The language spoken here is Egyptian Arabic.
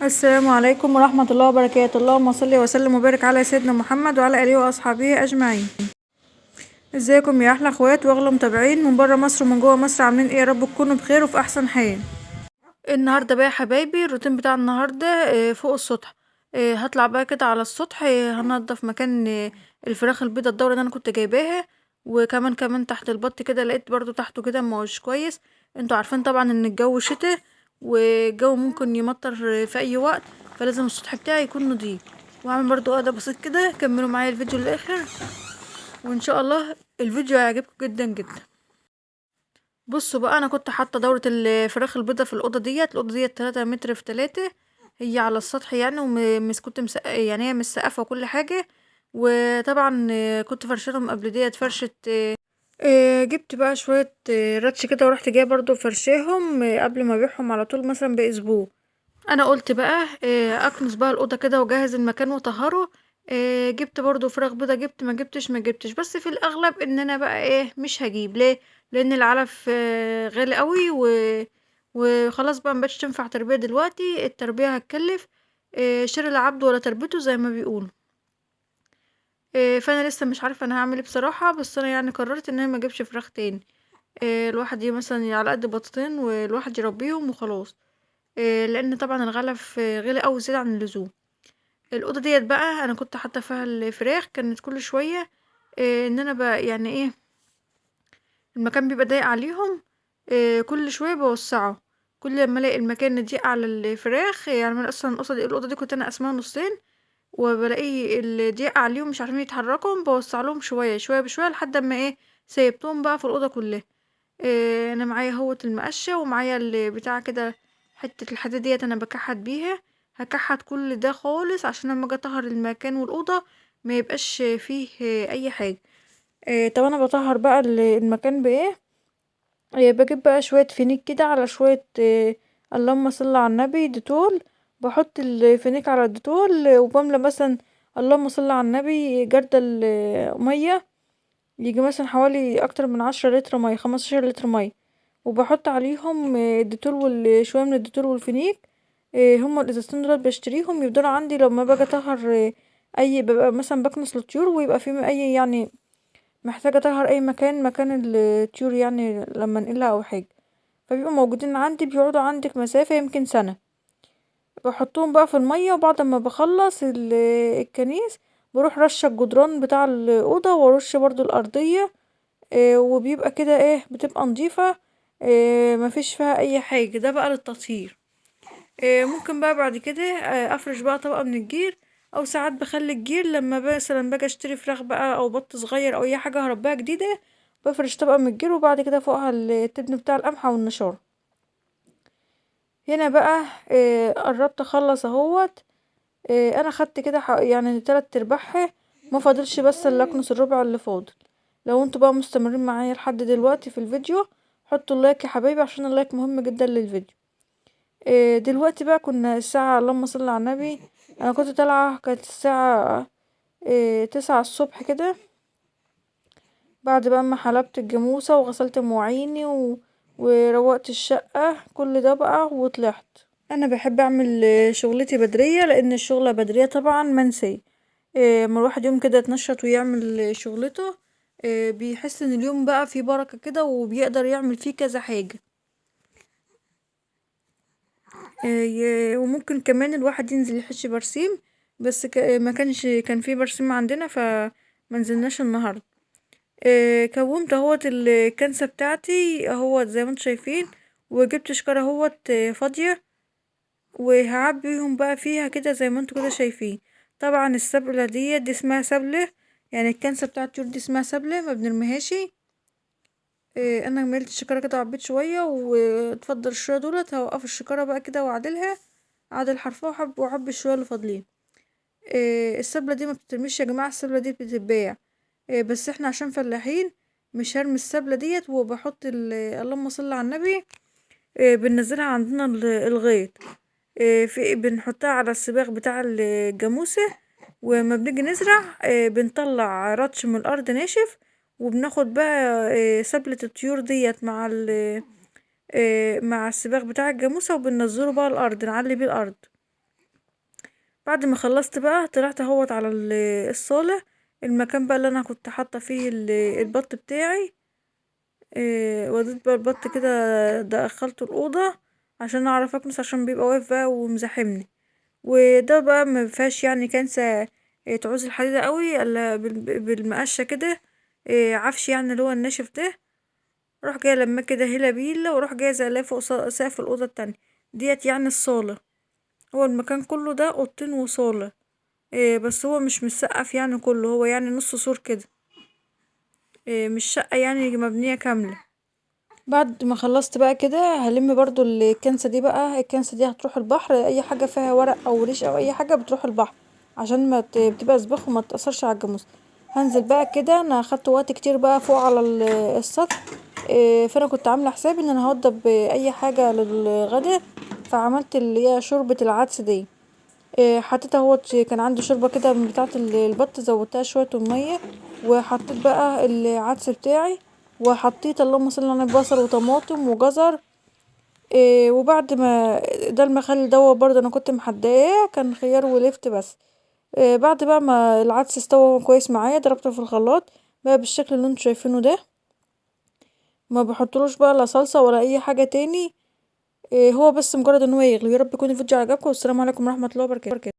السلام عليكم ورحمة الله وبركاته. اللهم صل وسلم وبارك على سيدنا محمد وعلى آله وأصحابه أجمعين. ازيكم يا أحلى اخوات واغلى متابعين من بره مصر ومن جوه مصر، عاملين ايه؟ يا رب تكونوا بخير وفي أحسن حال. النهارده بقى يا حبايبي الروتين بتاع النهارده فوق السطح. هطلع بقى كده على السطح، هنضف مكان، الفراخ البيضة الدورة اللي أنا كنت جايباها، وكمان تحت البط كده لقيت برضو تحته كده ما هوش كويس. انتوا عارفين طبعا ان الجو شتا والجو ممكن يمطر في اي وقت، فلازم السطح بتاعي يكون نضيف. واعمل برضو قعدة بسيط كده، كملوا معايا الفيديو للاخر وان شاء الله الفيديو هيعجبكم جدا جدا. بصوا بقى، انا كنت حاطه دوره الفراخ البيضه في الاوضه ديت، الاوضه ديت 3 متر في 3، هي على السطح يعني، ومس كنت يعني هي مسقفه وكل حاجه. وطبعا كنت فرشتهم قبل ديت فرشه، جبت بقى شويه، راتش كده ورحت جايه برضو فرشاهم، قبل ما ابيعهم على طول مثلا باسبوع. انا قلت بقى، اكنس بقى الاوضه كده واجهز المكان واطهره. جبت برضو فراخ بيضه، جبت ما جبتش ما جبتش، بس في الاغلب ان انا بقى مش هجيب. ليه؟ لان العلف، غالي قوي وخلاص بقى مبقتش تنفع تربيه دلوقتي، التربيه هتكلف، شر العبد ولا تربيته زي ما بيقولوا. فانا لسه مش عارفه انا هعمل ايه بصراحه، بس انا قررت ان انا ما اجيبش فراخ تاني. الواحد مثلا على قد بطتين والواحد يربيهم وخلاص، لان طبعا الغلف، غلي قوي زياده عن اللزوم. الاوضه ديت بقى انا كنت حاطه فيها الفراخ، كانت كل شويه، ان انا بقى يعني ايه المكان بيبقى ضيق عليهم، كل شويه بوسعه، كل ما الاقي المكان ضيق على الفراخ. انا اصلا الاوضه دي كنت انا قاسماها نصين، وبلاقي الضيق عليهم مش عارفين يتحركوا، بوسع لهم شويه شويه بشويه لحد اما سيبتهم بقى في الاوضه كلها. انا معايا اهوت المقشه ومعايا البتاع كده، حته الحديد ديت انا بكحت بيها، هكحت كل ده خالص عشان لما اجي اطهر المكان والاوضه ما يبقاش فيه اي حاجه. طب انا بطهر بقى المكان بايه؟ بجيب بقى شويه فينيك كده على شويه، اللهم صل على النبي ديتول، بحط الفينيك على الديتول وبملى مثلا اللهم صل على النبي جردل ميه، يجي مثلا حوالي اكتر من 10 لتر ميه، 15 لتر ميه، وبحط عليهم الديتول شويه من الديتول والفينيك. هما الازازتين دول بشتريهم يفضلوا عندي لما باجي اطهر اي، ببقى مثلا بكنس للطيور ويبقى في اي محتاجه اطهر اي مكان الطيور لما انقلها او حاجه، فبيبقوا موجودين عندي، بيقعدوا عندي في مسافه يمكن سنه. بحطهم بقى في الميه، وبعد ما بخلص الكنيس بروح رشه الجدران بتاع الاوضه وارش برضو الارضيه، وبيبقى كده بتبقى نظيفه، مفيش فيها اي حاجه. ده بقى للتطهير. ممكن بقى بعد كده، افرش بقى طبقه من الجير، او ساعات بخلي الجير لما مثلا باجي اشتري فراخ بقى او بط صغير او اي حاجه هربيها جديده، بفرش طبقه من الجير وبعد كده فوقها التبن بتاع القمح او النشاره. هنا بقى، قربت اخلص اهوت. انا خدت كده تلات ارباعها، ما فاضلش بس الا اكنس الربع اللي فاضل. لو انتوا بقى مستمرين معايا لحد دلوقتي في الفيديو حطوا اللايك يا حبايبي عشان اللايك مهم جدا للفيديو. دلوقتي بقى كنا الساعة اللهم صل على النبي، انا كنت طالعة كانت الساعة، 9 الصبح كده، بعد بقى ما حلبت الجاموسة وغسلت مواعيني وروقت الشقة كل ده بقى وطلعت. انا بحب اعمل شغلتي بدرية لان الشغلة بدرية طبعا منسية. اما الواحد يوم كده يتنشط ويعمل شغلته، بيحس ان اليوم بقى فيه بركة كده وبيقدر يعمل فيه كذا حاجة. وممكن كمان الواحد ينزل يحش برسيم، بس ما كانش كان فيه برسيم عندنا فما نزلناش النهاردة. كومت اهوت الكنسة بتاعتي اهوت زي ما انتم شايفين، وجبت شكارة اهوت فاضية وهعبيهم بقى فيها كده زي ما انتم كده شايفين. طبعا السبلة دي اسمها سبلة، يعني الكنسة بتاعت الطيور دي اسمها سبلة ما بنرميهاش. انا ملت الشكارة كده وعبيت شوية واتفضل الشوية دولت، هوقف الشكارة بقى كده واعدلها اعدل حرفها وأعبي الشوية اللي فاضلين. السبلة دي ما بتترميش يا جماعة، السبلة دي بتتباع، بس احنا عشان فلاحين مش هرمي السبلة ديت، وبحط اللهم صل على النبي، بننزلها عندنا الغيط، بنحطها على السباخ بتاع الجاموسة، وما بنيجي نزرع، بنطلع رطش من الأرض ناشف، وبناخد بقى، سبلة الطيور ديت مع السباخ بتاع الجاموسة، وبننزله بقى الأرض، نعلي بيه الأرض. بعد ما خلصت بقى طلعت اهوت على الصالة، المكان بقى اللي انا كنت حاطة فيه البط بتاعي. وديت بقى البط كده دخلته الأوضة عشان اعرف اكنس، عشان بيبقى واقف بقى ومزاحمني. وده بقى ما فيهاش كنسة، تعوز الحديدة قوي الا بالمقشة كده، عفش اللي هو الناشف ده. اروح جايه لما كده هيلا بيلا، واروح جايه زقلاه فوق سقف الأوضة التانية ديت. الصالة هو المكان كله ده أوضتين وصالة، بس هو مش مسقف كله، هو نص سور كده، مش شقة مبنية كاملة. بعد ما خلصت بقى كده هلم برضو الكنسة دي بقى، الكنسة دي هتروح البحر، اي حاجة فيها ورق او ريش او اي حاجة بتروح البحر عشان ما بتبقى زباخ وما تأثرش على الجاموس. هنزل بقى كده، انا خدت وقت كتير بقى فوق على السطح، فانا كنت عاملة حسابي ان انا هوضب اي حاجة للغدا، فعملت اللي هي شوربة العدس دي. حطيت اهوت، كان عندي شوربة كده من بتاعة البط، زودتها شوية المية، وحطيت بقى العدس بتاعي، وحطيت اللهم صل على النبي بصل وطماطم وجزر. وبعد ما ده المخلل دوت برضه انا كنت محداه، كان خيار ولفت بس. بعد بقى ما العدس استوى كويس معايا ضربته في الخلاط بقى بالشكل اللي انتوا شايفينه ده، ما بحطلوش بقى لا صلصة ولا اي حاجة تاني، هو بس مجرد ان هو يغلي. يا رب يكون الفيديو عجبكم، والسلام عليكم ورحمة الله وبركاته.